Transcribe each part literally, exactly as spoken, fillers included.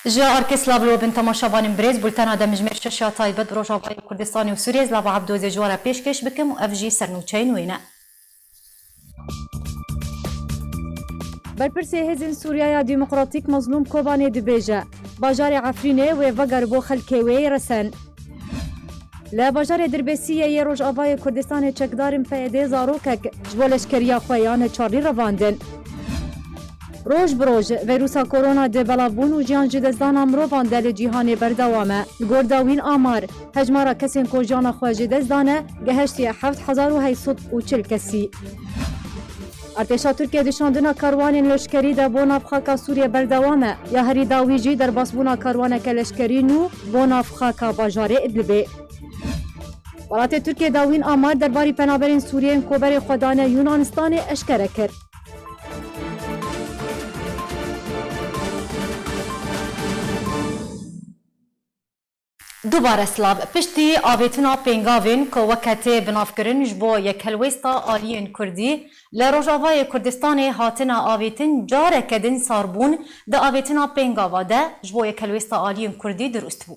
Ji Arkê Slav lo bin temaşevanên birêz, bultena demjimêr şeş ya taybet Rojavayê Kurdistanê û Sûriyê, Zlava Ebdo zê ji we re pêşkêş bikim û ev jî sernûçeyên wê ne. Berpirsê Hêzên Sûriyeya Demokratîk Mazlûm Kobanê dibêje, bajarê Efrînê wê veger bo xelkê wê resen. Li bajarê Dirbêsiyê yê Rojavayê Kurdistanê çekdarên P Y D zarokek ji bo leşkeriya xwe ya neçarnî revandin. Roj bi roj, vîrusa korona dê belavbûn û jiyan ji destdana mirovan de li cîhanê berdewam e. Li gor dawîn amar, hejmara kesên ku jiyana xwe ji dest dane, gehiştiye heft hezar û heyt sed û çil kesî. Artêşa Tirkiye di şandina karwanên leşkerî de bo nav xaka Sûriyê berdewam e. Ya herî dawî jî derbasbûna karwaneke leşkerî nû bo nav xaka bajarê Idlibê. Welatê Tirkiye dawîn amar derbarî penaberên Sûriyê yên ku berê xwe dane Yunanistanê eşkere kir. Dubare silav. Piştî avêtina pêngavên ku weke tê binavkirin ji bo yekhelwêsta aliyên Kurdî li Rojavayê Kurdistanê hatine avêtin, careke din sarbûn di avêtina pêngava de ji bo yekhelwêsta aliyên Kurdî dirust bû.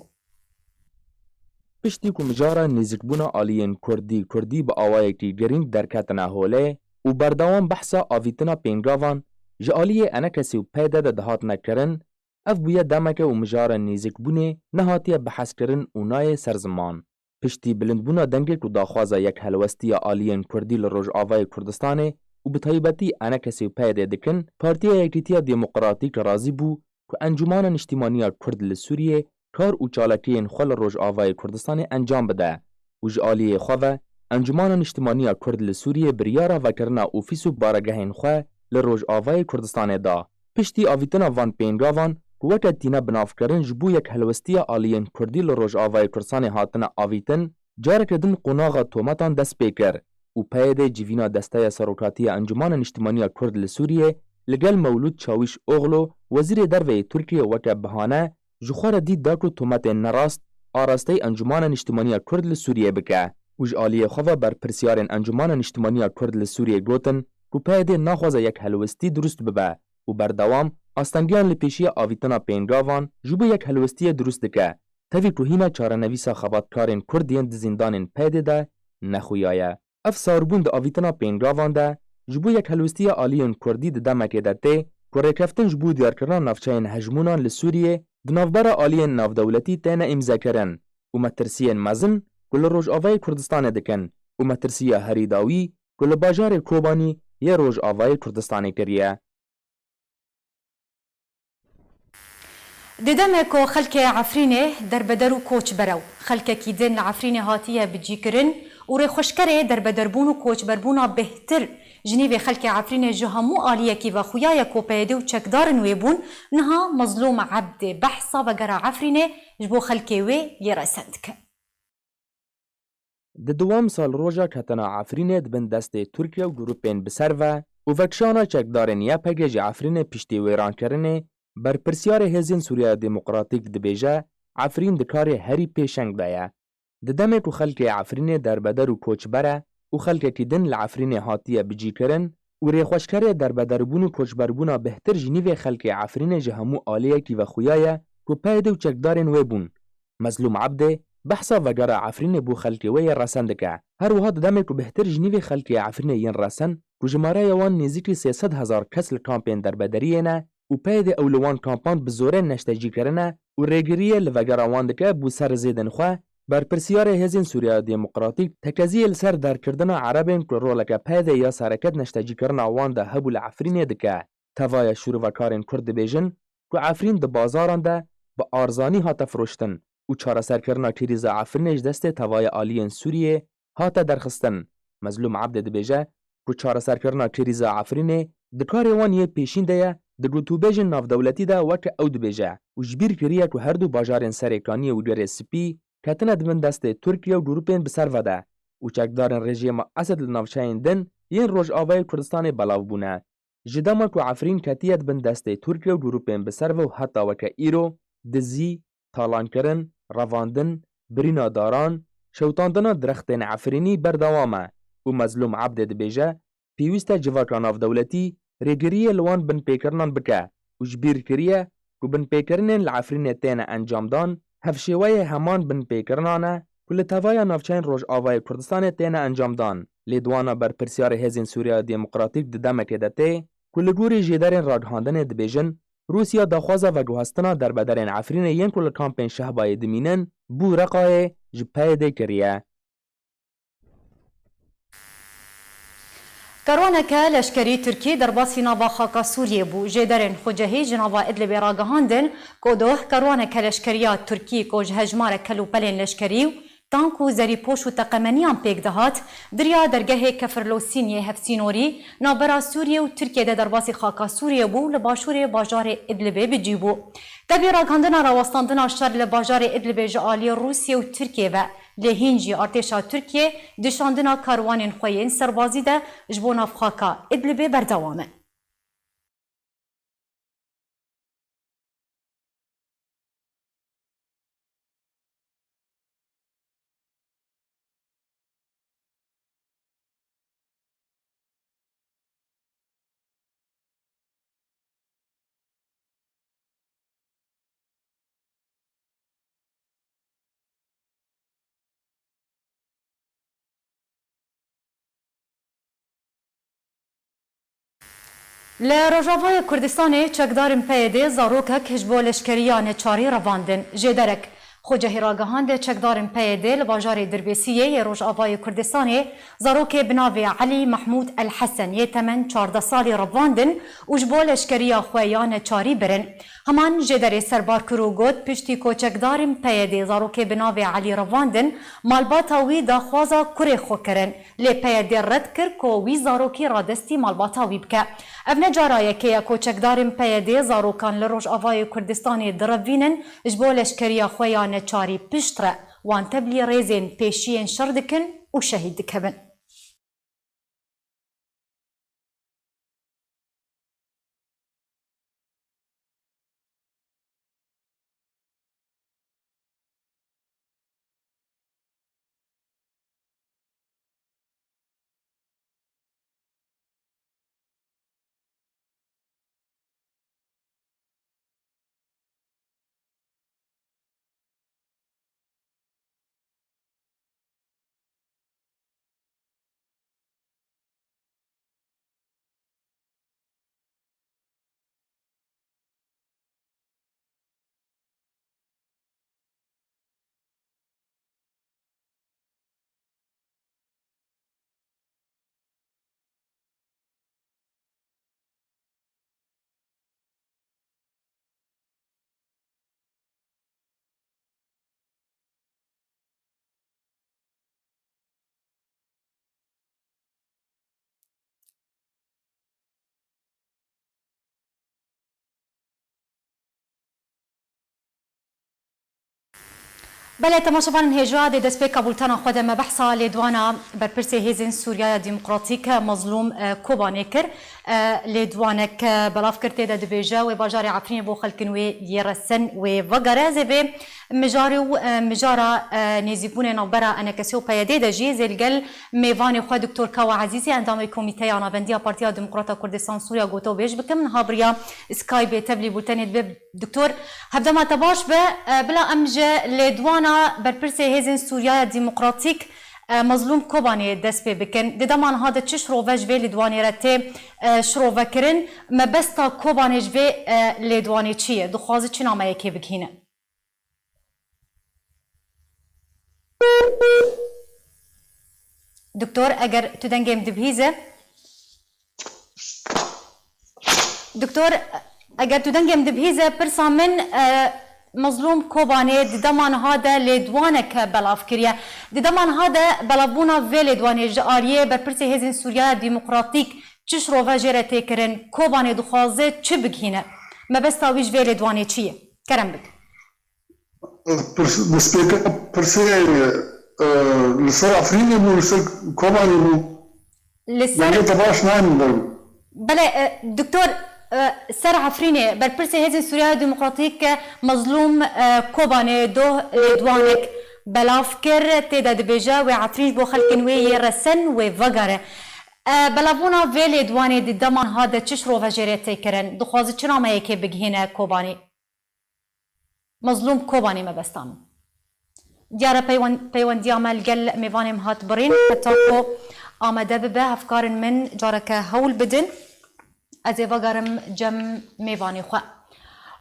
Piştî ku mijara nêzîkbûna aliyên Kurdî, Kurdî bi awayekî girîng derketine holê û berdewam behsa avîtina pêngavan ji aliyê ENKSê û P Y D de dihatine kirin, ev bûye demeke û mijara nêzîkbûnê nehatiye bihezkirin û nayê ser ziman. Piştî bilindbûna dengê ku daxwaza yekhelwestiya aliyên Kurdî li Rojavayê Kurdistanê û bi taybetî ENKSê û P Y D dikin, Partiya Yekîtiya Demokratîk razî bû ku Encûmana Niştîmaniya Kurd li Sûriyê kar û çalakiyên xwe li Rojavayê Kurdistanê encam bide û ji aliyê xwe ve Encûmana Niştîmaniya Kurd li Sûriyê biryara vekirina ofîs û baregehên xwe li Rojavayê Kurdistanê da. Piştî avîtina van pêngavan ku weke tîne binavkirin ji bo yekhelwestiya aliyên Kurdî li Rojavayê Kurdistanê hatine avîtin, careke din qonaxa tometan dest pê kir û P Y D civîna Desteya Serokatiya Encûmana Niştîmaniya Kurd li Sûriyê li gel Mewlûd Çawîş Oxlu, Wezîrê Derve yê Tirkiye weke bihane ji xwe re dî da ku tometên nerast arasteyî Encûmana Niştîmaniya Kurd li Sûriyê bike û ji aliyê xwe ve berpirsyarên Encûmana Niştîmaniya Kurd li Sûriyê gotin ku P Y D naxwaze yekhelwestî dirust bibe û berdewam astengiyan li pêşiya avîtina pêngavan ji bo yekhelwestiyê dirust dike, tevî ku hîna çarenivîsa xebatkarên Kurd yên di zîndanên P Y D de nexuya ye. Ev sarbûn di avîtina pêngavan de ji bo yekhelwestiya aliyên Kurdî di demekê de tê ku rêkeftin ji bo diyarkirina navçeyên hejmûnan li Sûriyê di navbera aliyên navdewletî têne îmzekirin û metirsiyên mezin ku li Rojavayê Kurdistanê dikin û metirsiya herî dawî ku li bajarê Kobanî yê Rojavayê Kurdistanê kiriye. Di demê ku xelkê Efrînê derbeder û koçber e û xelkekî din li Efrînê hatiye bicîkirin û rêxweşkerê derbederbûn û koçberbûna bêhtir ji nîvê xelkê Efrînê ji hemû aliyekî ve xuya ye ku P Y D û çekdarên wê bûn, niha Mezlûm Ebdê behsa vegera Efrînê ji bo xelkê wê yê resen dike. Di dewam sal roja ketina Efrînê di bin destê Tirkiye û grûpên bi ser ve û vekişana çekdarên Y P G ji Efrînê piştî wêrankirinê, berpirsyarê Hêzên Sûriyeya Demokratîk dibêje, Efrîn di karê herî pêşeng de ye. Di demê ku xelkê Efrînê derbeder û koçber e û xelkekî din li Efrînê hatiye bicîkirin û rêxweşkerê derbederbûn û koçberbûna bêhtir ji nîvê xelkê Efrînê ji hemû aliyekî ve xuya ye ku P Y D û çekdarên wê bûn. Mezlûm Ebdê behsa vegera Efrînê bo xelkê wê yê resen dike. Her wiha di demê ku bêhtir ji nîvê xelkê Efrînê yên resen ku jimareya wan nêzîkî sê sed hezar kes li kampên derbederiyê ne û P Y D ew li wan kampan bi zorê neştecî kirine û rêgiriyê li vegera wan dike bo ser zêdên xwe, berpirsiyarê Hêzên Sûriyeya Demokratîk tekeziyê li ser derkirina Erebên ku roleke P Y D ya sereket neştecîkirina wan de hebû li Efrînê dike. Tevaya şîrovekarên Kurd dibêjin ku Efrîn di bazaran de bi arzanî hate firoştin û çareserkirina krîza Efrînê ji destê tevaya aliyên Sûriyê hate derxistin. Mezlûm Ebdê dibêje ku çareserkirina krîza Efrînê di karê wan yê pêşîn de ye, di gotûbêjên navdewletî de weke ew dibêje û ji bîr kiriye ku her du bajarên Serêkaniyê û Gerê Spî ketine di bin destê Tirkiye û grûpên bi ser ve de û çekdarên rejîma Esed li navçeyên din yên Rojavayê Kurdistanê belav bûne. Ji dema ku Efrîn ketiye di bin destê Tirkiye û grûpên bi ser ve û heta weke îro, dizî, talankirin, revandin, birîna daran, şewtandina dirextên Efrînî berdewam e û Mezlûm Ebdê dibêje, pêwîst e civaka navdewletî rêgiriyê li wan binpêkirinan bike û ji bîr kiriye ku binpêkirinên li Efrînê têne encamdan, hevşêweyê heman binpêkirinan e ku li tevaya navçeyên Rojavayê Kurdistanê têne encamdan. Lêdwana berpirsiyarê Hêzên Sûriya Demokratîk di demekê de tê ku li gorî jêderên ragihandinê dibêjin, Rûsya daxwaza veguhestina derbederên Efrînê yên ku li kampên Şehbayê dimînin, bû Reqayê ji P Y D'ê kiriye. Karwaneke leşkerî Tirkî derbasî nava xaka Sûriyê bû. Jêderên xwecehî ji nava Idlibê ragihandin ku doh karwaneke leşkeriya Tirkî ku ji hejmarek kelûpelên leşkerî û tank û zerîpoş û teqemeniyan pêk dihat, di riya dergehê Kefirlosîn yê hevsînorî navbera Sûriyê û Tirkiyê de derbasî xaka Sûriyê bû, li başûrê bajarê Idlibê bi cî bû. Tevî ragihandina rawestandina şer li bajarê Idlibê ji aliyê Rûsiyê û Tirkiyê ve, lê hîn jî artêşa Tirkiyê di şandina karwanên xwe yên serbazî de ji bo navxaka Idlibê berdewam e. Li Rojavayê Kurdistanê çekdarên P Y D'ê zarokek ji bo leşkeriya neçarî revandin. Jêderek xwecehî ragihand, çekdarên P Y D'ê li bajarê Dirbêsiyê yê Rojavayê Kurdistanê zarokê bi navê Elî Mehmûd El Hesen yê temen çardeh salî revandin û ji bo leşkeriya xwe ya neçarî birin. Heman jêderê serbar kir û got, piştî ku çekdarên P Y D'ê zarokê bi navê Elî revandin, malbata wî daxwaza kurê xwe kirin. Lê P Y D red kir ku wî zarokî radestî malbata wî bike. Ev ne cara yekê ye ku çekdarên P Y D zarokan li Rojavayê Kurdistanê direvînin, ji bo leşkeriya xwe ya neçarî pişt re wan tevlî rêzên pêşiyên şer dikin û şehîd dikevin. Belê, temaşevanên hêja, dê destpêka bultena xwe de me behsa lêdwana berpirsê Hêzên Sûriyaya Demokratîk Mezlûm, e, Kobanê kir. E, lêdwanek, e, belav kir, tê de dibêje wê bajarê Efrînê bo xelkin wê yê resen wê vegere. Ez ê vê mijarê û, e, mijara, e, nêzîkbûnê navbera E N K S û P Y D de jî zê li gel mêvanê xwe Doktor Kawa Ezîzî, endamê Komîteya Navendiya Partiya Demokrata Kurdistan Sûriya gotobêj bikim. Niha bi riya Skypeê tevlî bultenê dibe. Doktor, hevdema te baş be, e, bila em ji lêdwana berpirsê Hêzên Sûriyaya Demokratîk, e, Mezlûm Kobanê dest pê bikin. Di dema niha de çi şirove ji vê lêdwanê re tê, e, şirovekirin? Mebesta Kobanê ji vê, e, lêdwanê çi ye? Dixwaze çi nameyekê bigihîne? Doktor, eger tu dengê min dibihîze. Doktor, eger tu dengê min dibihîze, pirsa min, e, Mezlûm Kobanê di dema niha de lêdwaneke belav kiriye. Di dema niha de belavbûna vê lêdwanê ji aliyê berpirsê Hêzên Sûriyaya Demokratîk çi şirove jê re tê kirin? Kobanê dixwaze çi bigihîne? Mebesta wî ji vê lêdwanê çi ye? Kerem bik. Pirs-, destpêka pirsê, e, li ser Efrînê bû, li ser Kobanê bû? Li ser Dengê te baş nayê min derbû. Belê, e, doktor, e, ser Efrînê, berpirsê Hêzên Sûriya Demokratîk, e, Mezlûm, e, Kobanê doh lêdwanek belav kir, tê de dibêje, wê Efrîn ji bo xelkên wê yê resen wê vegere. E, belavbûna vê lêdwanê di dema niha de çi şirove jê re tê kirin? Dixwaze çi nameyekê bigihîne Kobanê? Mezlûm Kobanê mebesta min. Diyar e peywen-, peywendiya me li gel mêvanê min hat birîn. Heta ku amade bibe, hevkarên min careke hewl bidin. Ez ê vegerim cem mêvanê xwe.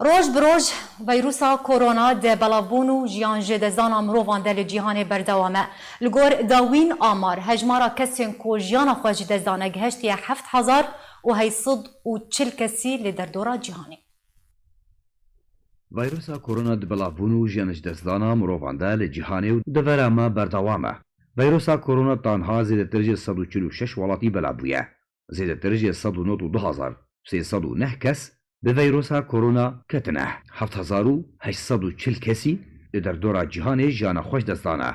Roj bi roj, veyrusa korona di belavbûn û jiyan ji destdana mirovan de li cîhanê berdewam e. Li gor dawîn amar, hejmara kesên ku jiyana xwe ji dest dane gihiştiye heft hezar û heyt sed û çil kesî li derdora cîhanê. Veyrusa korona di belavbûn û jiyan ji destdana mirovan de li cîhanê û devera me berdewam e. Veyrusa korona tanha zêdetir ji sed û çil û şeş welatî belav bûye. Zêdetir ji sed û nod û du hezar sê sed û neh kes bi veyrusa korona ketine. Heft hezar û heşt sed û çil kesî li derdora cîhanê jiyana xwe ji dest dane.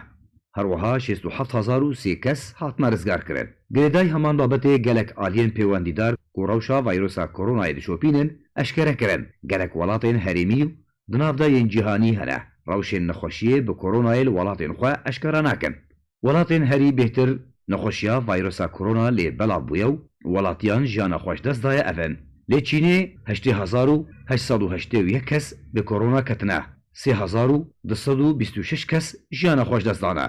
Her wiha şêst û heft hezar û sê kes hatine rizgarkirin. Girêdayî heman babetê gelek aliyên pêwendîdar ku rewşa veyrusa koronayê dişopînin, eşkere kirin. Gelek welatên herêmî û di nav de yên cîhanî hene, rewşên nexweşiyê bi koronayê li welatên xwe eşkera nakin. Welatên herî bêhtir nexweşiya vayrusa korona lê belav bûye û welatiyan jiyana xwe ji dest daye ev in. Lê Çînê heştê hezar û heşt sed û heştê û yek kes bi korona ketine, sê hezar û du sed û bîst û şeş kes jiyana xwe ji dest dane,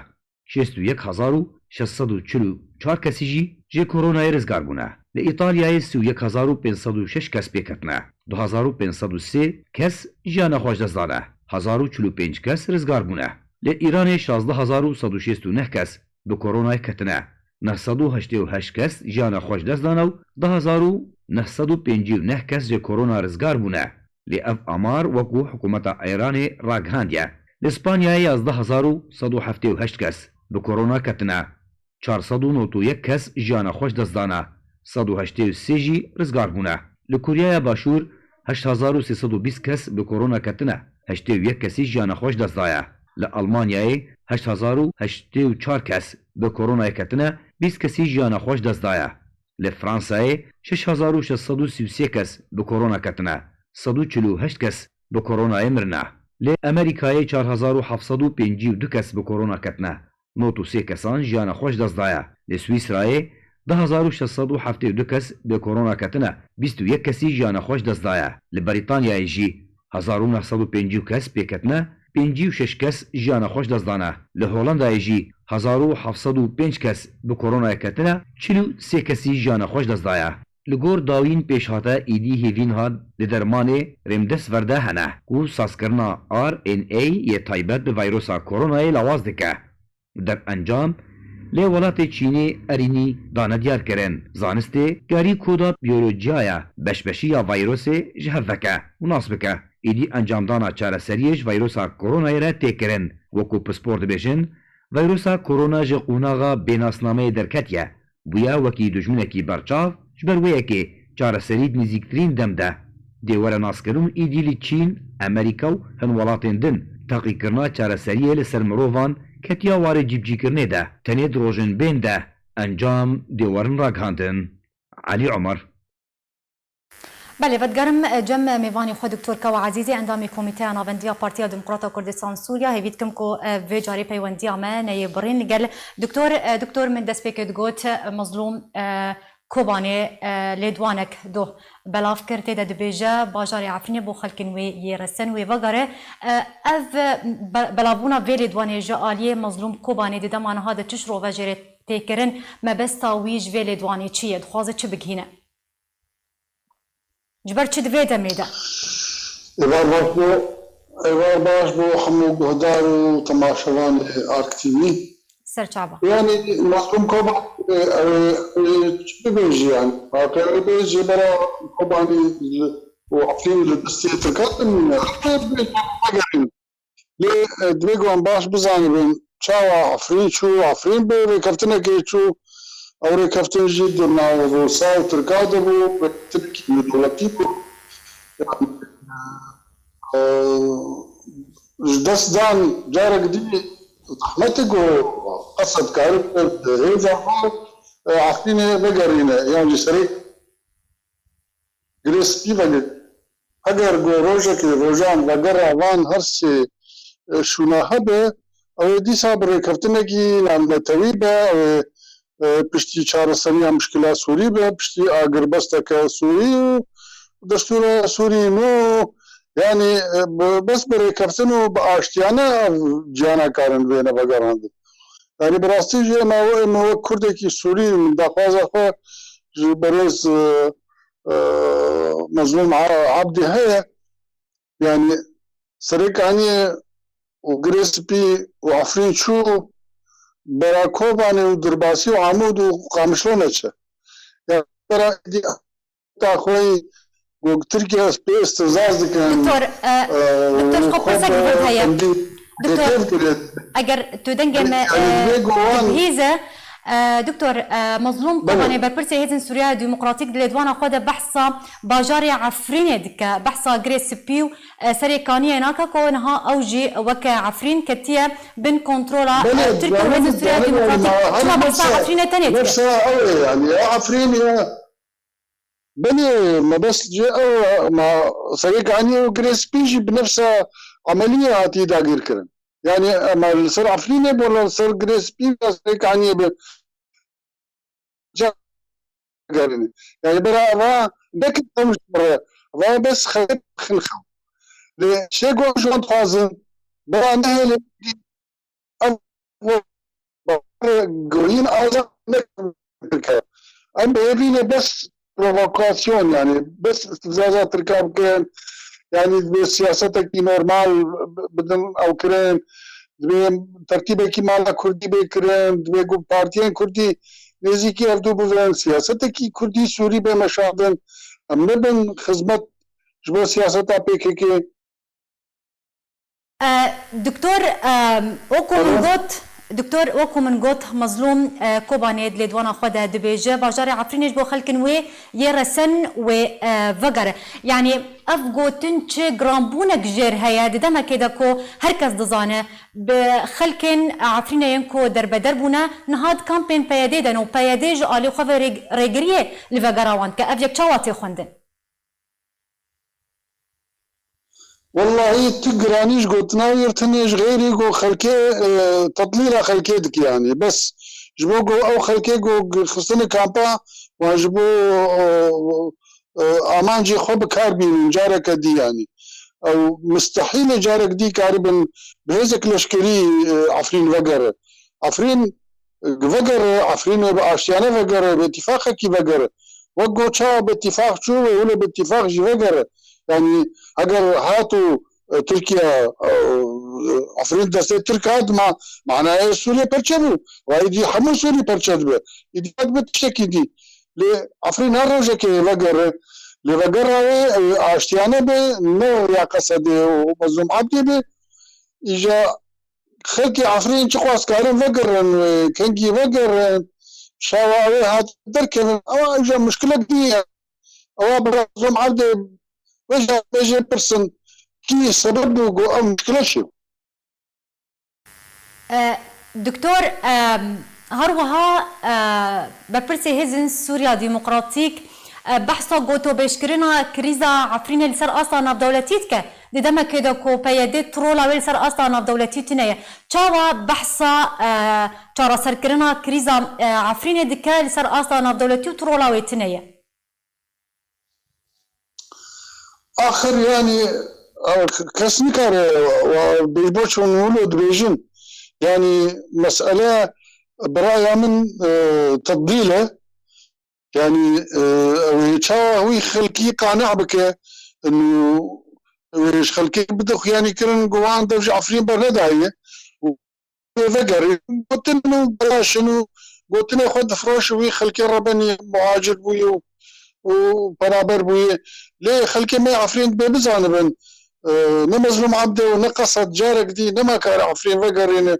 şêst û yek hezar û şeş sed û çil û çar kesî jî ji koronayê rizgar bûne. Li Îtalyayê sî û yek hezar û pênc sed û şeş kes pê ketine, du hezar û pênc sed û sê kes jiyana xwe ji dest dane, hezar û çil û pênc kes rizgar bûne. Li Îranê şazdeh hezar û sed û şêst û neh kes bi koronayê ketine, neh sed û heştê û heşt kes jiyana xwe ji dest dane û du hezar û neh sed û pêncî û neh kes ji korona rizgar bûne. Lê ev amar wekû hikûmeta Îranê ragihandiye. Li Spanyayê yazdeh hezar û sed û heftê û heşt kes bi korona ketine, çar sed û nod û yek kes jiyana xwe ji dest dane, sed û heştê û sê jî rizgar bûne. Li Koryaya Başûr heşt hezar û sê sed û bîst kes bi korona ketine, heştê û yek kesî jiyana xwe ji dest daye. Li Almanyayê heşt hezar û heştê û çar kes bi koronayê ketine, bîst kesî jiyana xwe ji dest daye. Li Fransayê şeş hezar û şeş sed û sî û sê kes bi korona ketine, sed û çil û heşt kes bi koronayê mirine. Li Amerîkayê çar hezar û heft sed û pêncî û du kes bi korona ketine, nod û sê kesan jiyana xwe ji dest daye. Li Swîsrayê du hezar û şeş sed û heftê û du kes bi korona ketine, bîst û yek kesî jiyana xwe ji dest daye. Li Brîtanyayê jî hezar û neh sed û pêncî kes pê ketine, pêncî û şeş kes jiyana xwe ji dest dane. Li Holandayê jî hezar û heft sed û pênc kes bi koronayê ketine, çil û sê kesî jiyana xwe ji dest daye. Li gor dawîn pêşhate êdî hêvîn hat di dermanê Remdesivir de hene ku sazkirina R N A yê taybet bi vayrosa koronayê lawaz dike. Derencam, lê welatê Çînê erînî dane diyar kirin. Zanistê karî koda biyolojiyaya beşbeşiya vayrosê ji hev veke û nas bike. Êdî encamdana çareseriyê ji vayrosa koronayê re tê kirin. Wekû pispor dibêjin, vayrosa korona ji qonaxa bênasnameyê derketiye. Bûye wekî dijminekî berçav, ji ber wê yekê çareserî di nêzîktirîn dem de dê were naskirin û êdî li Çîn, Amerîka û hin welatên din teqîkirina çareseriyê li ser mirovan ketiya warê cîbicîkirinê de, tenê di rojên bên de encam dê werin ragihandin. Elî Omer. Belê, vedigerim cem mêvanê xwe Doktor Kawa Ezîzê, endamê Komîteya Navendiya Partiya Demokrata Kurdistan Sûriya, hêvî dikim ku, e, vê carê peywendiya me neyê birîn li gel. Doktor, e, doktor min destpêkê digot, e, Mezlûm, e, Kobanê, e, lêdwanek doh belav kir, tê de dibêje, bajarê Efrînê bo xelkên wê yê resen wê vegere. E, ev, e, be-, belavbûna vê lêdwanê ji aliyê Mezlûm Kobanê di dema niha de çi ji ro ve jê re tê kirin, mebesta wî ji vê lêdwanê çi ye, dixwaze çi bigihîne? Ji ber çi di vê demê de? Êvar baş bo, êvar baş bo hemû guhdar û temaşevanê Ark T V. Ser çava. Yani, Mezlûm Koban, e, e, e, çi bibêjî yani? Waqê bê jê bera Kobanî û Efrîn li destê Tirkan dimîne. Heta bê vegerîn. Lê, e, divê ku em baş bizanibin çawa Efrîn çû, Efrîn bi rêkeftinekê çû. Ew rêkeftin jî di nav Rûsa û Tirka de bû, rêkeftinekî nêdewletî bû. Yani, e, ji dest dan carek dî zehmet e ku qesed karibe di hêza xwe, e, Efrînê vegerîne, yan ji serê Girê Spî vegerîne. Eger ku rojekê rojan vegera van her sê, e, şûna hebe, ew ê dîsa bi rêkeftinekî navnetewî be, ew ê, e, piştî çareseriya mişkila Sûrî be, piştî agirbesteke Sûrî û destûra Sûrî nû, Yani, e, bi, bes bi rêkeftin û bi aştiyane ev ciyana karin bêne vegerandin. Yani, bi rastî jî em, em wek Kurdekî Sûrî, min daxwaza xwe ji berêz, e, e, Mezlûm A-, Abdî heye. Yani, Serêkaniyê û Girê Spî û Efrîn çû, bera Kobanê û Dirbasî û Amûd û Qamişlo neçe. Yani, bera êdî ta xwe yî ku Tirkiye pê îstihzaz dikin, Doktor, e, e, Doktor, û xwe xwe pirsek bi vir heye. Doktor, bêtev kirin. Eger tu dengê me, Yani, e, divê ku wan bihîze, e, Doktor, e, Mezlûm Belê. Kobanê, berpirsê Hêzên Sûriya Demokratîk di lêdwana xwe de behsa bajarê Efrînê dike, behsa Girê Spî û, e, Serêkaniyê nake ku niha ew jî weke Efrîn ketiye bin kontrola, e, Belê, Tirkiye û yani, Hêzên Sûriya yani, Demokratîk. yani, Çima behsa nefsa, Efrînê tenê dike? Nefsa ew e yani, ya Efrîn ya Belê, mebest jê ew e, ma Serêkaniyê û Girê Spî jî bi nefsa emeliyê hatiye dagîrkirin. Yani, ema li ser Efrînê bo, li ser Girê Spî ve Serêkaniyê be. Ca-, gerîne. Yani, bera eva, ne ki tam ji re, eva bes xelê xin xew. Lê çê go ji wan dixwazin, bera nehêlin, ev goyîn azad ne Tirka. Em bi hêvî ne bes provokasyon, yani bes îstîfzaza Tirka bikin. Yani divê siyasetekî normal bidin ew kirin. Divê tertîbekî mala Kurdî bê kirin. Divê ku partiyên Kurdî nêzîkî hevdû bibin. Siyasetekî Kurdî Sûrî bê meşandin. Em nebin xizmet ji bo siyaseta P K K. E, Doktor, e, wekû min got, Doktor, wekû min got, Mezlûm, e, Kobanê di lêdwana xwe de dibêje, bajarê Efrînê ji bo xelkin wê yê resen wê, e, vegere. Yanî ev gotin çi giranbûnek jêr heye di demekê de ku her kes dizane bi xelkên Efrînê yên ku derbeder bûne niha di kampên P Y D'ê de ne û P Y D ji alî xwe ve rê-, rêgiriyê li vegera wan dike. Ev yek çawa tê xwendin? Wellahî tu giranî ji gotina wî re tenê ji xeyrî ku xelkê, e, tedlîla xelkê dike yanî. Bes ji bo ku ew xelkê ku xistine kampa wan ji bo, e, e, amancê xwe bi kar bînin careke dî yanî. Ew mistehîl e carek dî karibin bi hêzek leşkerî, e, Efrîn vegere. Efrîn vegere, Efrînê bi aştiyane vegere, bi îtîfaqekî vegere. Wek go çawa bi îtîfaq çû wê wilo bi îtîfaq jî vegere. Yanî eger hat û, e, Tirkiye, e, Efrîn destê Tirk hat, ma, manayê Sûriyê perçe bû. Wa îdî hemû Sûrî perçe dibe. Îdî hat bi tiştekî dî. Lê Efrîn her rojekê vegere. Lê vegera wê, e, aştiyane be, ne ya Qesedê û Mezlûm Abdê be. Îja xelkê Efrîn çiqas karin vegerin wê, kengî vegerin, şawa ew ê hat derkevin, ewa îja muşkilek dî ye. Ewa bira Mezlûm Abdê wê jî, wê jê pirsin, kî sebeb bû ku ev muşkile çêbû? E, Doktor, e, her wiha, e, berpirsê Hêzên Sûriya Demokratîk, e, behsa gotobêjkirina krîza Efrînê li ser asta navdewletî dike. Di demekê de ku P Y D trola wê li ser asta navdewletî tune ye. Çawa behsa, e, çareserkirina krîza, e, Efrînê dike li ser asta navdewletî û trola wê tune ye? Axir, yanî, ew kes nikare, wa, bêboç hûn wilo dibêjin. Yanî, mesele bi raya min, e, tedlîl e. Yanî, e, ew ê çawa wî xelkî qane bike, û wê ji xelkê bide xuyanî kirin, ku wan dev ji Efrîn bernedaye. Û vê vegerî. Gotin û belaşin û gotinê xwe difiroşin, wî xelkê rebenî muhacir bûye û, û penaber bûye. Lê xelkê me Efrîn dibê bizanibin, e, ne Mezlûm Abdê û ne Qesed carek dî nema kare Efrîn vegerîne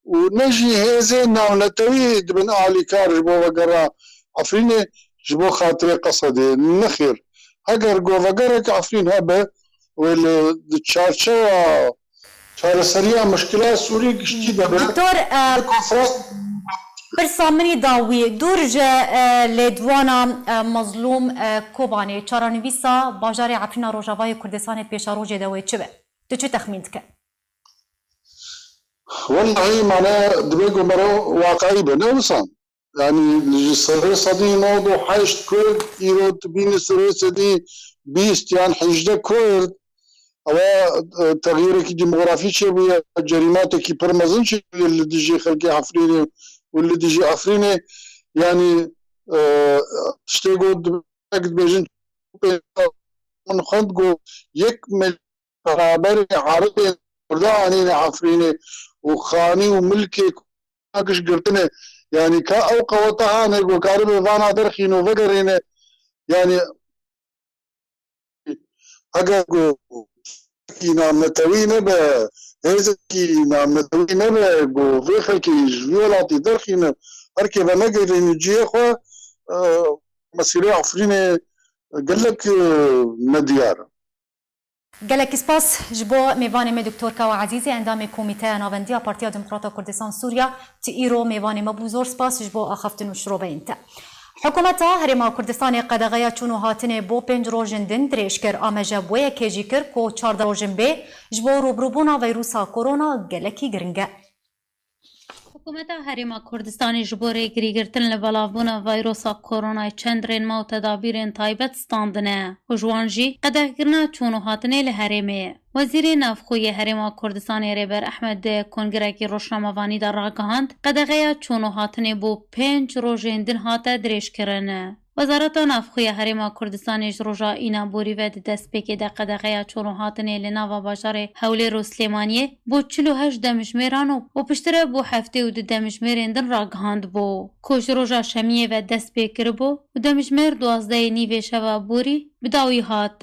û ne jî hêzên navnetewî dibin alîkar ji bo vegera Efrînê ji bo xatirê Qesedê. Nexêr. Heger go vegereke Efrîn hebe, wê li, di çarçewa çareseriya muşkila Sûrî giştî de be. Doktor, e, Li konferans pirsa min î dawî dûr ji, e, lêdwana, e, Mezlûm, e, Kobanê, çarenivîsa bajarê Efrîna Rojavayê Kurdistanê pêşerojê de wê çi be? Tu çi texmîn dike? Wellahî mane dibe ku mero waqayî be, ne wisa? Yanî ji serê sedî nod û heşt Kurd, îro tu bînî serê sedî bîst yan hejdeh Kurd, Ewa, e, texyîrekî demografî çêbûye, cerîmatekî pir mezin çêbûye li dijî xelkê Efrînê û li dijî Efrînê. Yanî, e, tiştê ku di-, dibêjin, min xwend ku yek milyon beraberê Erebê Kurda anîne Efrînê û xanî û milkê giş girtine. Yanî ka ew qeweta hane ku karibe vana derxîne û vegerîne. Yanî eger ku netewî nebe, hêzekî netewî nebe ku vê xelkê ji vî welatî derxîne, erkê venegihîne cihê xwe, e, mesîrê Efrînê gelek, e, nediyar e. Gelekî spas ji bo mêvanê me Doktor Kawa Ezîzî, endamê Komîteya Navendî ya Partiya Demokrata Kurdistan Sûriya, tu îro mêvanê me bû. Zor spas ji bo axaftin û şiroveyên te. Hikûmeta Herêma Kurdistanê qedexeya çûn û hatinê bo pênc rojên din dirêj kir. Ameje bo yekê jî kir ku çardeh rojên bê ji bo rûbirûbûna veyrusa korona gelekî giring e. Hikûmeta Herêma Kurdistanê ji bo rêgirîgirtin li belavbûna vayrosa koronayê çend rênma û tedabîrên taybet standine û ji wan jî qedexkirina çûn û hatinê li herêmê. Wezîrê Navxwe yê Herêma Kurdistanê Rêber Ehmed di kongirekî rojnamevanî de ragihand, qedexeya çûn û hatinê bo pênc rojên din hate dirêjkirin. Wezareta Navxwe ya Herêma Kurdistanê ji roja Îna borî ve di destpêkê de qedexeya çûn û hatinê li nava bajarê Hewlêr û Silêmaniyê bo çil û heşt demjimêran û, û piştre bo heftê û du demjimêrên din ragihandibû, ku ji roja Şemiyê ve dest pê kiribû û demjimêr duwazdehê nîvê şeva borî bi dawî hat.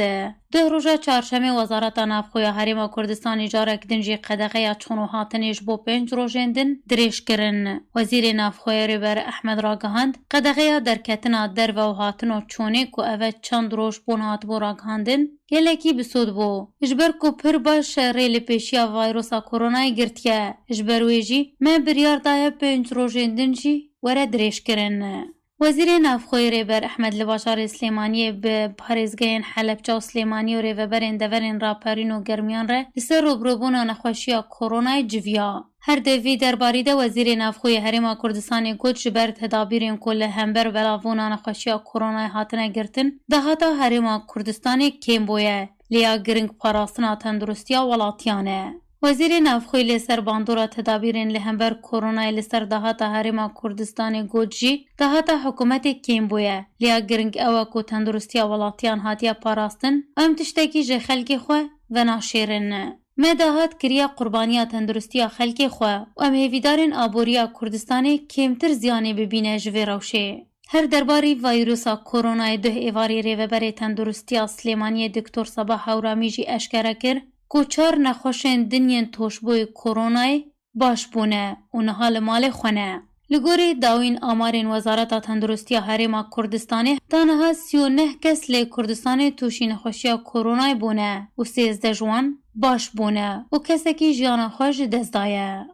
Duh roja Çarşemê Wezareta Navxwe ya Herêma Kurdistanê carek din jî qedexeya çûn û hatinê ji bo pênc rojên din dirêj kirin. Wezîrê Navxweyê Rêber Ehmed ragihand, qedexeya derketina derve û hatin û çûnê ku ev e çend roj bûn hatibû ragihandin, gelekî bi sûd bû. Ji ber ku pir baş rê li pêşiya vayrosa koronayê girtiye. Ji ber wê jî me biryar daye pênc rojên din jî were dirêjkirin. Wezîrê Navxweyê Rêber Ehmed li bajarê Silêmaniyê bi parêzgehên Helebça û Silêmaniyê û rêveberên deverên raperîn û germiyan re li ser rûbirûbûna nexweşiya koronayê civiya. Her di vî derbarî de Wezîrê Navxweyê Herêma Kurdistanê got, ji ber tedabîrên ku li hember belavbûna nexweşiya koronayê hatine girtin, dahata Herêma Kurdistanê kêm bûye. Lê ya giring parastina tenduristiya welatiyan e. Wezîrê Navxweyê li ser bandora tedabîrên li hember koronayê li ser dahata Herêma Kurdistanê got jî, dahata hikûmetê kêm bûye. Lê ya giring ew e ku tenduristiya welatiyan hatiye parastin, em tiştekî ji xelkê xwe venaşêrin. Me dahat kiriye qurbaniya tenduristiya xelkê xwe û em hêvîdarên aboriya Kurdistanê kêmtir ziyanê bibîne ji vê rewşê. Her derbarî vayrusa koronayê duh êvarî rêveberê tenduristiya Silêmaniyê Doktor Sabah Hewramî jî eşkere kir ku çar nexweşên din yên toşbûyî koronayê baş bûne û niha li malê xwe ne. Li gorî dawîn amarên Wezareta Tenduristiya Herêma Kurdistanê, ta niha sî û neh kes li Kurdistanê tûşî nexweşiya koronayê bûne û sêzdeh ji wan baş bûne û kesekî jiyana xwe ji dest daye.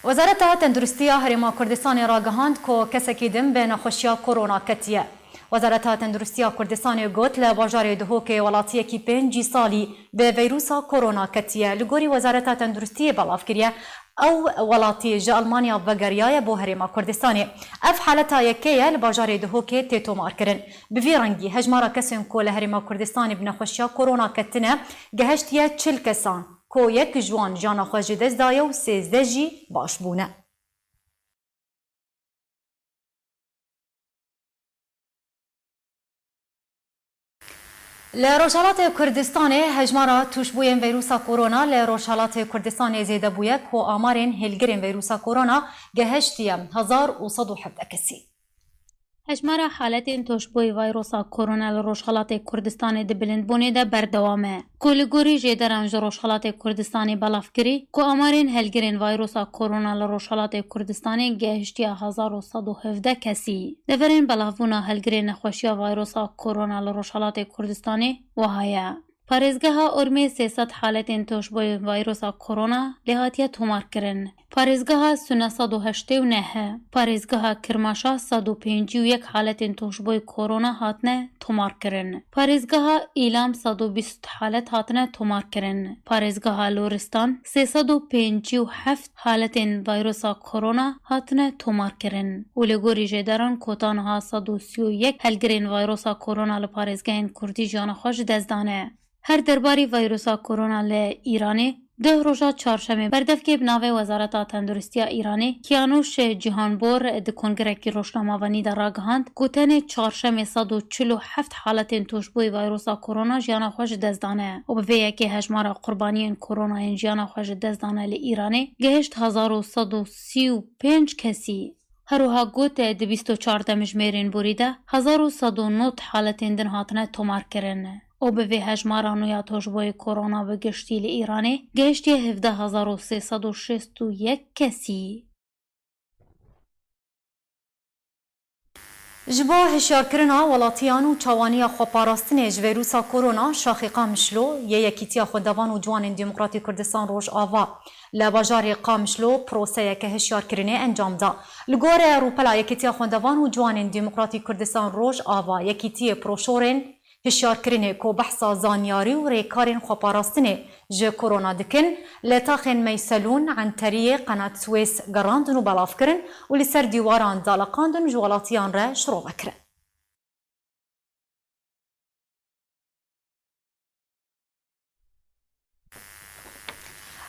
Wezareta Tenduristiya Herêma Kurdistanê ragihand ku kesekî din bi nexweşiya korona ketiye. Wezareta Tenduristiya Kurdistanê got, li bajarê Duhokê welatiyekî pêncî salî bi veyrusa korona ketiye. Li gorî Wezareta Tenduristiyê belav kiriye, ew welatî ji Almanya vegeriyaye bo Herêma Kurdistanê. Ev haleta yekê ye li bajarê Duhokê tê tomarkirin. Bi vî rengî hejmara kesên ku li Herêma Kurdistanê bi nexweşiya korona ketine, gehiştiye çil kesan, ku yek ji wan jana xwe ji dest daye û sêzdeh jî baş bûne. Li Rojhelatê Kurdistanê hejmara tûşbûyên veyrusa korona li Rojhelatê Kurdistanê zêde bûye, ku amarên hêlgirên veyrusa korona gehiştiye hezar û sed û hevdeh kesî. Hejmara haletên toşbûyî vayrosa korona li Rojhelatê Kurdistanê di bilindbûnê de berdewam e, ku li gorî jêderan ji Rojhelatê Kurdistanê belav kirî, ku amarên helgirên vayrosa korona li Rojhelatê Kurdistanê gehiştiye hezar û sed û hevdeh kesî. Deverên belavbûna helgirên nexweşiya vayrosa korona li Rojhelatê Kurdistanê wiha ye. Parêzgeha Urmê sê sed haletên toşbûyê vayrosa korona lê hatiye tomarkirin. Parêzgeha Sûne sed û heştê û neh, parêzgeha Kirmaşa sed û pêncî û yek haletên toşbûyê korona hatine tomarkirin. Parêzgeha Îlam sed û bîst halet hatine tomarkirin. Parêzgeha Loristan sê sed û pêncî û heft haletên vayrosa korona hatine tomarkirin û li gorî jêderan kota niha sed û sî û yek helgirên vayrosa korona li parêzgehên kurdî jiyana xwe ji dest dane. Her derbarî vayrosa korona li Îranê, duh roja çarşemê berdevkê bi navê Wezareta Tenduristiya Îranê, Kiyanuş Cihanbor, di kongirekî rojnamevanî de ragihand ku tenê çarşemê sed û çil û heft haletên toşbûyî vayrosa korona jiyana xwe ji dest dane û bi vê yekê hejmara qurbaniyên koronayên jiyana xwe ji dest dane li Îranê gihişt hezar û sed û sî û pênc kesî. Her wiha got, di bîst û çar demjimêrên borî de hezar û sed û nod haletên din hatine tomarkirin û bi vê hejmara nû ya toşbûyê korona bi giştî li Îranê gihiştiye hevdeh hezar û sê sed û şêst û yek kesî. Ji bo hişyarkirina welatiyan û çawaniya xweparastinê ji vîrusa korona, şaxê Qamişlo yê Yekîtiya Xwendevan û Ciwanên Demokratîk Kurdistan Rojava li bajarê Qamişlo proseyeke hişyarkirinê encam da. Li gorî rûpela Yekîtiya Xwendevan û Ciwanên Demokratîk Kurdistan Rojava, yekîtiyê proşorên hişyarkirinê ku behsa zanyarî û rêkarên xweparastinê ji korona dikin, li taxên meyselûn, enteriyê, qenat Swês gerandin û belav kirin û li ser dîwaran daleqandin û ji welatiyan re şirove kirin.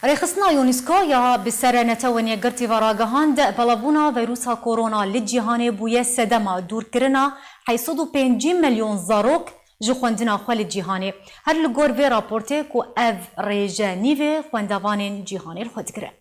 Rêxistina UNESCO ya bi ser Netewên Yekgirtî ve ragihand, belavbûna vîrusa korona li cîhanê bûye sedema dûrkirina heyt sed û pêncî milyon zarok ji xwendina xwe li cîhanê. Her li gor vê raportê ku ev rêje nîvê xwendevanên cîhanê li xwe digire.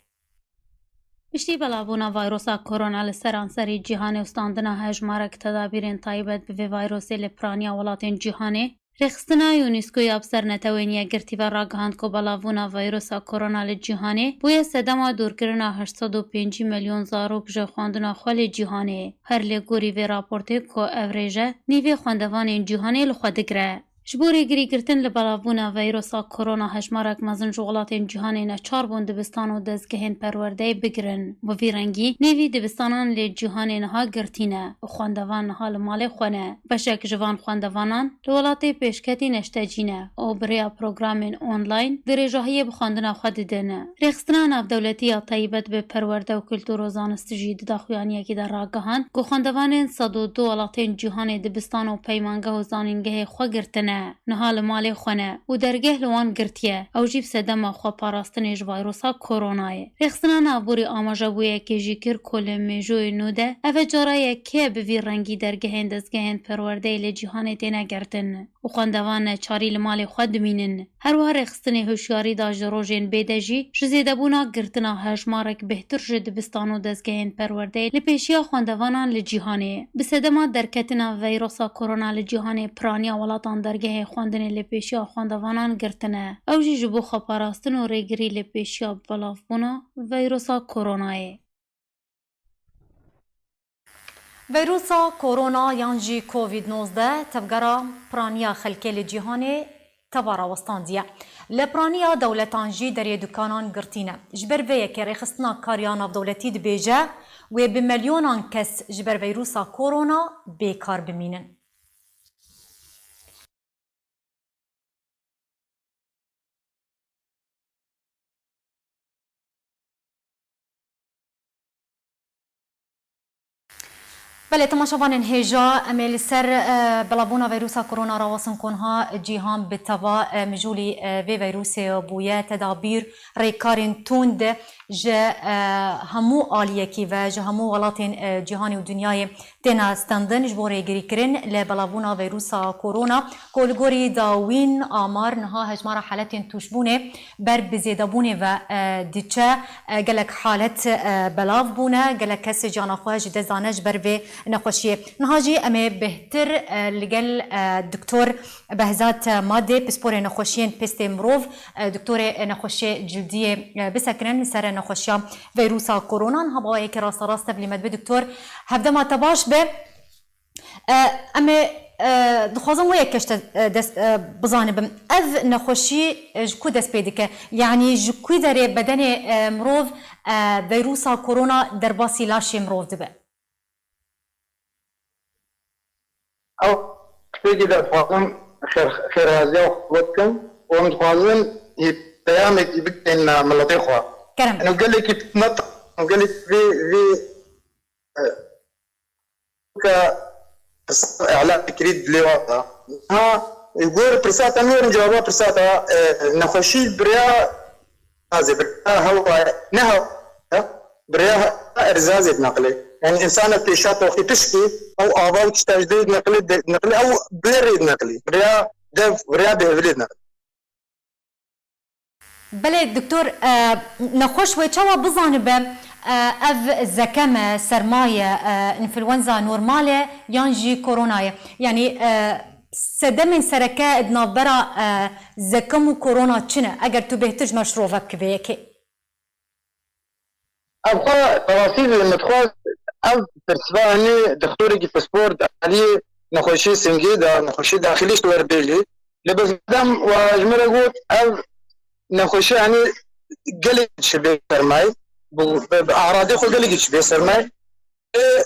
Piştî belavbûna vîrusa korona li seranserî cîhanê û standina hejmarek tedabîrên taybet bi vê vîrusê li piraniya welatên cîhanê, Rêxistina UNESCO ya bi ser Netewên Yekgirtî ve ragihand ku belavbûna vîrusa korona li cîhanê bûye sedema dûrkirina heşt sed û pêncî milyon zarok ji xwendina xwe li cîhanê. Her li gorî vê raportê ku ev rêje nîvê xwendevanên cîhanê li xwe digire. Ji bo rêgirî girtin li belavbûna vîrusa korona, hejmarek mezin ji welatên cîhanê neçar bûn dibistan û dezgehên perwerdeyê bigirin. Bi vî rengî nîvî dibistanan li cîhanê niha girtî ne û xwendevan niha li malê xwe ne. Beşek ji van xwendevanan li welatê pêşketî neştecî ne û bi rêya programên online dirêjahiyê bi xwendina xwe didin. Rêxistina navdewletî ya taybet bi perwerde û kultur û zanist jî di daxuyaniyekî de ragihand ku xwendevanên sed û du welatên cîhanê dibistan û peymangeh û zanîngehê xwe girtine, niha li malê xwe ne û dergeh li wan girtiye, ew jî bi sedema xweparastinê ji vîrusa koronayê. Rêxistina navborî amaje bo yekê jî kir ku li mêjoyê nû de ev e cara yekê ye bi vî rengî dergehên dezgehên perwerdeyê li cîhanê têne girtin û xwendevan neçarî li malê xwe dimînin. Her wiha rêxistinê hişyarî da ji rojên bê de jî ji zêdebûna girtina hejmarek bêhtir ji dibistan û dezgehên perwerdeyê li pêşiya xwendevanan li cîhanê. Bi sedema derketina vîrusa korona li cîhanê, piraniya welatan dergehê xwendinê li pêşiya xwendevanan girtine. Ew jî ji bo xweparastin û rêgirî li pêşiya belavbûna vîrusa koronayê. Vîrusa korona yan jî Covid nozdeh tevgera piraniya xelkê li cîhanê teva rawestandiye. Li piraniya dewletan jî derê dukanan girtî ne. Ji ber vê yekê Rêxistina Kar ya Navdewletî dibêje, wê bi milyonan kes ji ber vîrusa korona bêkar bimînin. Belê, temaşevanên hêja, em ê li ser, e, belavbûna vîrusa korona rawasin ku niha cîhan bi teva, e, mijûlî, e, vê vîrusê bûye. Tedabîr, rêkarên tund ji, e, hemû aliyekî ve, ji hemû welatên, e, cîhanê û dinyayê têne stendin ji bo rêgirîkirin li belavbûna vîrusa korona, ku li gorî dawîn amar niha hejmara haletên tûşbûnê ber bi zêdebûnê ve, e, diçe. E, gelek halet, e, belav bûne, gelek kes ciyana xwe ji dest dane ji ber vê nexweşiyê. Niha jî em ê bêhtir, e, li gel, e, Doktor Behzat Madê, pisporê nexweşiyên pêstê mirov, e, doktorê nexweşiyê cildiyê, e, bisekinin li ser nexweşiya vîrusa korona. Niha bi awayekî rasterast tevlî me dibe, doktor. Hevdema te baş be. E, em ê E, dixwazim wê yek keş te, e, dest, e, bizanibim. Ev nexweşî, e, ji ku dest pê dike? Yanî ji ku derê bedenê, e, mirov, e, veyrusa korona derbasî laşê mirov dibe? Ew tiştekî de dixwazim xêr-, xêrhaziya xwe bikim û em dixwazin hî peyamekî bigihîne miletê xwe. Kerem. Û gelekî fitnet, û gelekî vê, vê, e, ke îlan kirî dilê wan de. Ha, gor pirsa te nêrin cewaba pirsa te, e, nexweşî bi rêya gazê, bi rêya hewayê, ne hewa, bi rêya he-, erzazê dineqilê. Yani însanek pêşa toxî pişkî, ew ava û tişta ji dê dineqilê, de-, dineqilê, ew bi rê dineqilê. Bi rêya dev, bi rêya bêhvilê dineqilê. Belê, doktor, e, nexweş wê çawa bizanibe, e, ev zekem e, serma ye, e, înfluwenza normal e, yan jî korona ye? Yanî, e, sedemên sereke di navbera, e, zekem û korona çi ne? Eger tu bêhtir ji me şirove bikî vê yekê. Ev xwe bi rastî jî min dixwest ev pirsva hinî dixtorekî pispor di aliyê nexweşiyê singê de, nexweşiyê daxilî ji we re bêjî. Lê bi sedem we ji min re got, ev nexweşî, yanî gelek çi bê sermayê, bi, bi, bi aradê xwe gelekî çi bê sermayê. Ê,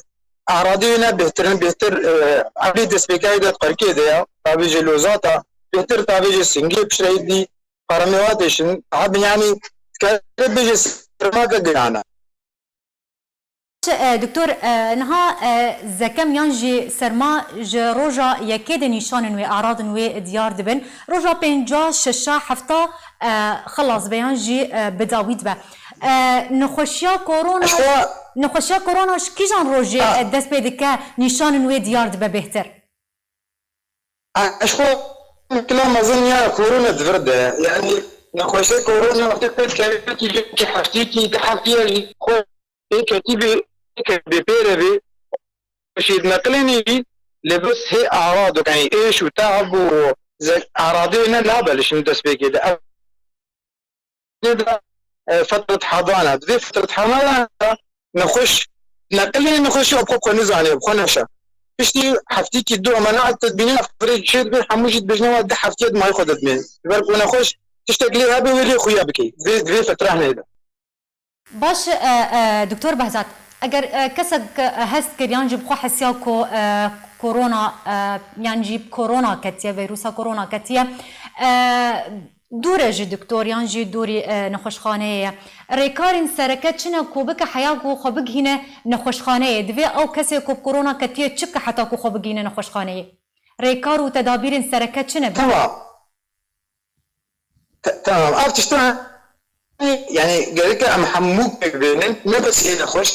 aradê wê ne bêhtir in, bêhtir, e, evê destpêkayê de qerkê de ya, tavêjê lozata, bêhtir tavêjê singê pişreyî dî, paramê wa têşin, ha, yanî, dikare bêje sermake giran e. Çi, e, doktor, e, niha, e, zekem yan jî serma ji roja yekê de nîşanên wê, aradin wê diyar dibin. Roja pênca, şeşa, hefta, e, xilas be yan jî, e, bi dawî dibe. E, nexweşiya korona, Eşwa- nexweşiya korona ji kîjan rojê, Ha. e, dest pê dike, nîşanên wê diyar dibe bêhtir? Eşko kila mezin ya korona di vir de. Yani nexweşê korona wextê pêt kevekî ji ki heftîkî, di heftî ya jî xwe pê ketî bê, bê pê re bê. Şî neqilênî lê bes hê arado, yani êş û teab û ze-, aradê ne nabe li şin destpêkê de. Ev de, e, fetret hadana. Di vê fetret hadana de nexweş, neqilê nexweşî xwe xwe nizane, xwe neşe. Piştî heftîkî du emana tedbînê firê çê dibe, hemû jî dibêjne wa di heftiyê di mayî xwe de dimê. Ber ku nexweş tiştek lê hebe wê lê xuya bikey. Vê, di vê fetrehne de. Baş, e, e, Doktor Behzat, eger, e, kesek, e, hest kir yan jî bi xwe hesiya ku, e, korona, e, yan jî korona ketiye, veyrusa korona ketiye, e, dûr e ji doktor yan jî dûrî, e, nexweşxaneyê ye. Rêkarên sereke çi ne ku bike heya ku xwe bigihîne nexweşxaneyê? Divê ew kesê ku bi korona ketiye çi bike heta ku xwe bigihîne nexweşxaneyê? Rêkar û tedabîrên sereke çi ne bike? Tamam. Te-, tamam. Ev tiştan, yani, gerek em hemû pêk bênin, ne bes ê nexweş.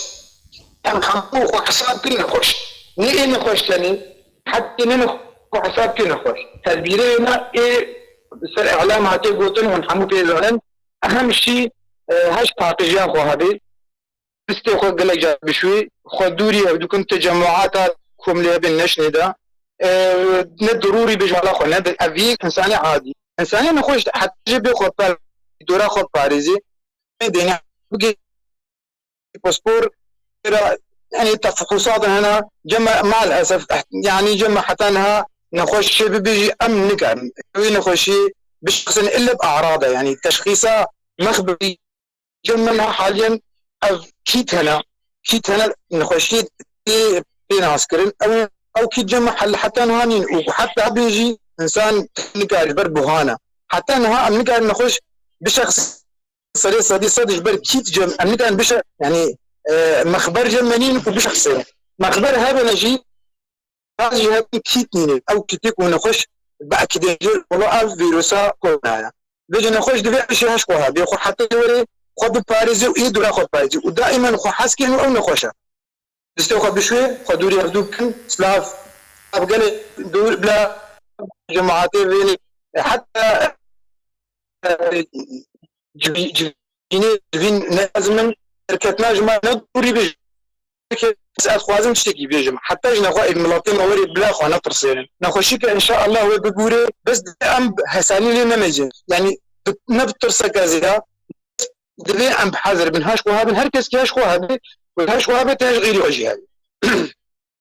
Em hemû xwe hesab kin nexweş. Ne ê nexweş tenê, hetê ne nexwe hesab kin nexweş. Tedbîrê ne ê ser îlam hatiye gotin, hûn hemû pê zanin. Ehem şî, e, heş paqijiyan xwe hebê. Destê xwe gelek car bişûyê, xwe dûrî ev dikin, tecemûata komlê hebên neşnê de. E, ne dirûrî bêje mala xwe, ne de, ev yek însanê adî. Însanê nexweş heta jê bê xwe par-, dora xwe parêzê. Ne dêne bigê paspor, ra, yani tefequsat hene, cema maalesef, yani cema heta niha nexweş çê bibêjî em nikarin. Wê nexweşî bişexsin ille bi arada, yani teşxîsa mexbirî Cem me niha haliyen ev kît hene, kît hene nexweşiyê tê, tê naskirin. Ew, ew kît cem me hel-, heta niha nîn û heta bê jî însan nikare ji ber buhana. Heta niha em nikarin nexweş bişexs serê sedî sed ji ber kît cem em nikarin bişe, yani, e, mexber cem me nîn ku bişexsê. Mexber hebene jî, Baz jî hebin kît nînin. Ew kîtê ku nexweş biekidin jê, wela ev vîrusa korona ye. Vêce nexweş divê ew jî heş xwe hebê, xwe heta were xwe biparêze û ê dûra xwe biparêze. Û daîmen xwe hez kên û ew nexweş e. Distê xwe bişwê, xwe dûrî hevdû bikin. Silav, silav gelê dûr bila cemaatê vênê. Heta, e, civî-, civînê, civîn ne lazim in, derketina ji me ne dûrî bêje. Ez dixwazim tiştekî bêjim. Heta ji nexwe ê miletê me werê bila xwe netirsênin. Nexweşî ke înşaallah wê bibûrê, bes em hesanî lê nemecin. Yanî bi-, ne bi tirseke zêde, divê em bi hezir bin, heş xwe hebin, her kes ki heş xwe hebe, û heş xwe hebe, te heş xêrî xwe jî hebe.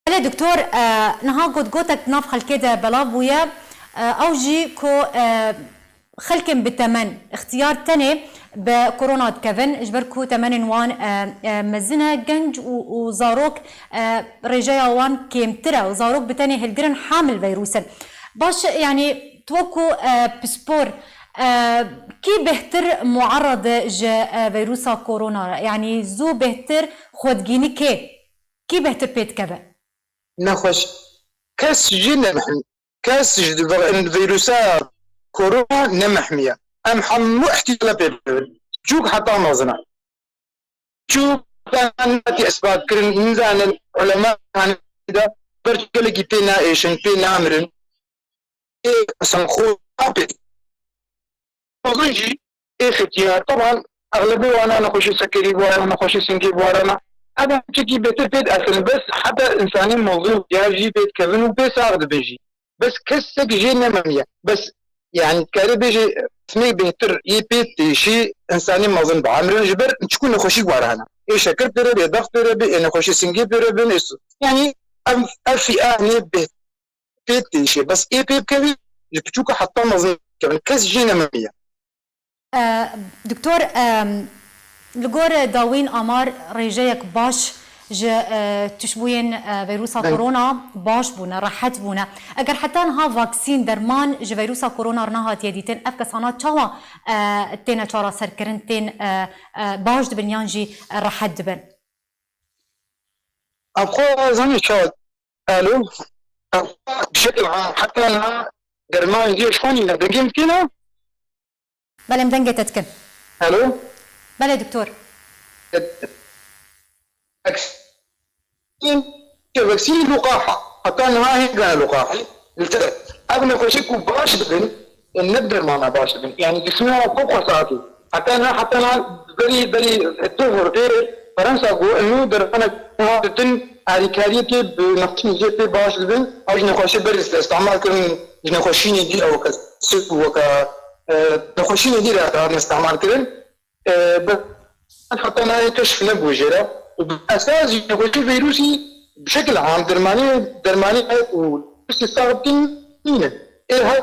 Belê doktor, e, niha gotgotek di nav xelkê de belav bûye, e, ew jî ku, e, xelkên bi temen, ixtiyar tenê bi korona dikevin, ji ber ku temenên wan, e, e, mezin e, genc û, û zarok, e, rêjeya wan kêmtir e û zarok bi tenê hilgirin hamil veyrûs in. Baş e, yanî tu wekû, e, pispor, e, kî bêhtir muerred e ji, e, veyrûsa korona re? Yanî zû bêhtir xwedigînî kê? Kî bêhtir pê dikeve? Nexweş. Kes jî nemihim. Kes ji vîrusa korona nemihmiye. Em hemû ihtiyala pê bibin. Çûk heta mezin e. Çûk heta nehatî isbat kirin, nizanin ulema de ber gelekî pê naêşin, pê namirin. Ê, esan xwe apê. Mezin jî ê xetiyar. Teban, exlebê wana nexweşî sekerî bi wana, nexweşî singê bi wana. Ev çikî bêtir pê diasin, bes heta insanê mezin ya jî pê dikevin û pê sax dibin jî. Bes kesek jê nememiye. Bes, yani, kare bêje, ismê bêhtir yê pê têşî insanê mezin bi emirin ji ber çikû nexweşî warana. Ê şeker pêre bê, dax pêre bê, ê nexweşî singê pêre bin, ê su-, yani, ev, ev fiya nê bêhtir pê têşê. Bes ê pê bikevî, ji piçûka heta mezin kevin. Kes jê nememiye. E, Doktor, e, li gor dawîn amar rêjeyek baş ji, e, tişbûyên, e, veyrusa Belê. korona baş bûne, rehet bûne. Eger heta niha vaksîn, derman ji veyrusa korona re nehatiye dîtin, ev kesana çawa, e, têne çareserkirin, tên, e, e, baş dibin yan jî, e, rehet dibin? Ev xwe zanî çawa Alo. Bi şekil am, heta niha derman jê ji xwe nîne. Dengê min tîne? Belê, em dengê te dikin. Alo. Belê, doktor. Vaksîn, vaksîn luqaha. Heta niha hêgane luqahî. Li te. Ev nexweşî ku baş dibin, ne dermana baş dibin. Yani cismê wan xwe xwe saetî. Heta niha, heta niha berî, berî tu hurtê Fransa ku inu dermanek niha ditin alîkariyekê bi nexweşînê jê pê baş dibin. Ew ji nexweşê berî îstîmal kirin, ji nexweşînê dî ew ke sik û weke, e, nexweşînê dî re hatin îstîmal kirin. E, bi heta niha keşf nebû jê re. Û bi esas jî nexweşî vîrusî bi şekil am dermanî, dermanî heye û vîrusî sax bikin nîne. Ê her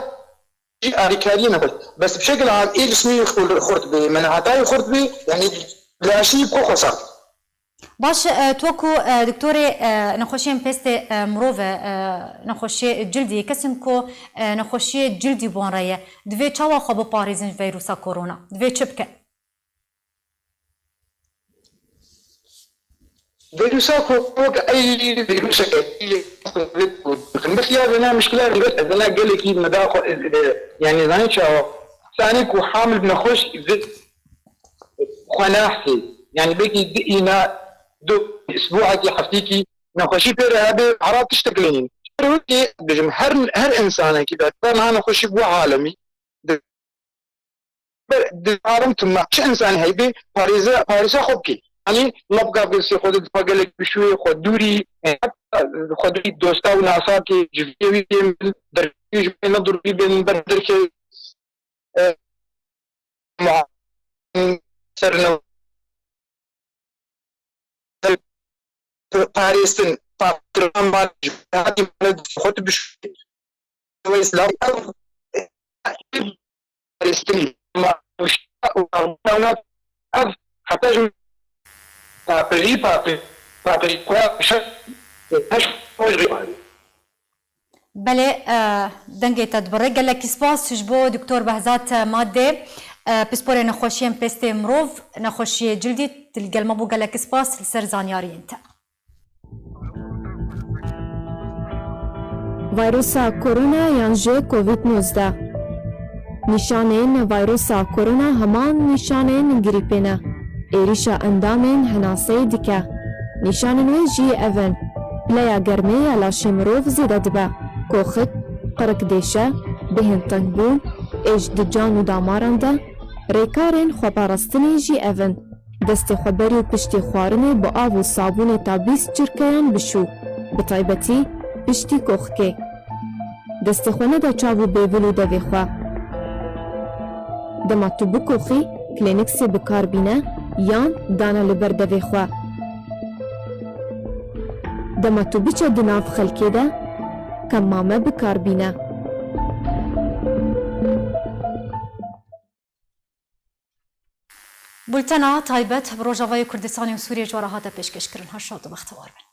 jî alîkariyê nexweş. Bes bi şekil am ê cismî xurt, xurt bê, menhatayê xurt bê, yani laşî ku xwe sax. Baş, e, tu ku, e, doktorê, e, nexweşiyên pêstê, e, mirov e, e, nexweşiyê cildî, kesin ku, e, nexweşiyê cildî bon re ye, divê çawa xwe biparêzin ji veyrusa korona? Divê çi bikin? Vîrusa ku wek ey vîruseke covid û bi xiya vêna mişkila ber evena gelekî me da xwe, e, e, yani zanî çawa? Sanî ku hamil nexweş xwe nahsê. Yani belkî di îna du isbuakî heftîkî nexweşî pê re hebe hera tiştek lênîn. Her wekî bijim her, her insanekî be niha nexweşî bu alemî. Di, di alim tu me çi insanî heybe parêze, parêze xwe bikî. Yanî me bika bi sê xwe de difa gelek bi şûyê xwe dûrî, e, heta xwe dûrî dosta û nasakê civiyê wî bên, derkevî ji wê ne durî bên ber derkê, e, ma-, ser ne parêstin, parêstin, xwe tu bişû. Wê silav ev, parêstin, ma, ev, heta ji papirî, papirî, papirî, xwe şer, her xwe ji rê Belê, e, dengê te dibire. Gelekî spas ji bo Doktor Behzat Madê, e, pisporê nexweşiyên pêstê mirov, nexweşiyê cildî, tu li gel me bû. Gelekî spas li ser zanyariyên te. Vayrusa korona yan jî covid nozdeh. Nîşanên vayrusa korona heman nîşanên grîpê ne. Êrîşa endamên henaseyê dike. Nîşanên wê jî ev in: pileya germê ya laşê mirov zêde dibe, koxik, qirik dêşe, bêhn tengbûn, êş di can û damaran de. Rêkarên xweparastinê jî ev in: destê xwe berî û piştî xwarinê bi av û sabûnê ta bîst çirkeyan bişû, bi taybetî piştî koxikê. Destê xwe nede çav û bêvil û devê xwe. Dema tu bikoxî, klêniksê bi kar bîne yan dane li ber devê xwe. Dema tu biçe di nav xelkê de, qemame bi kar bîne. Bultena taybet bi Rojavayê Kurdistanê û Sûriyê ji we re hate pêşkêşkirin. Her şad û bextewar bin.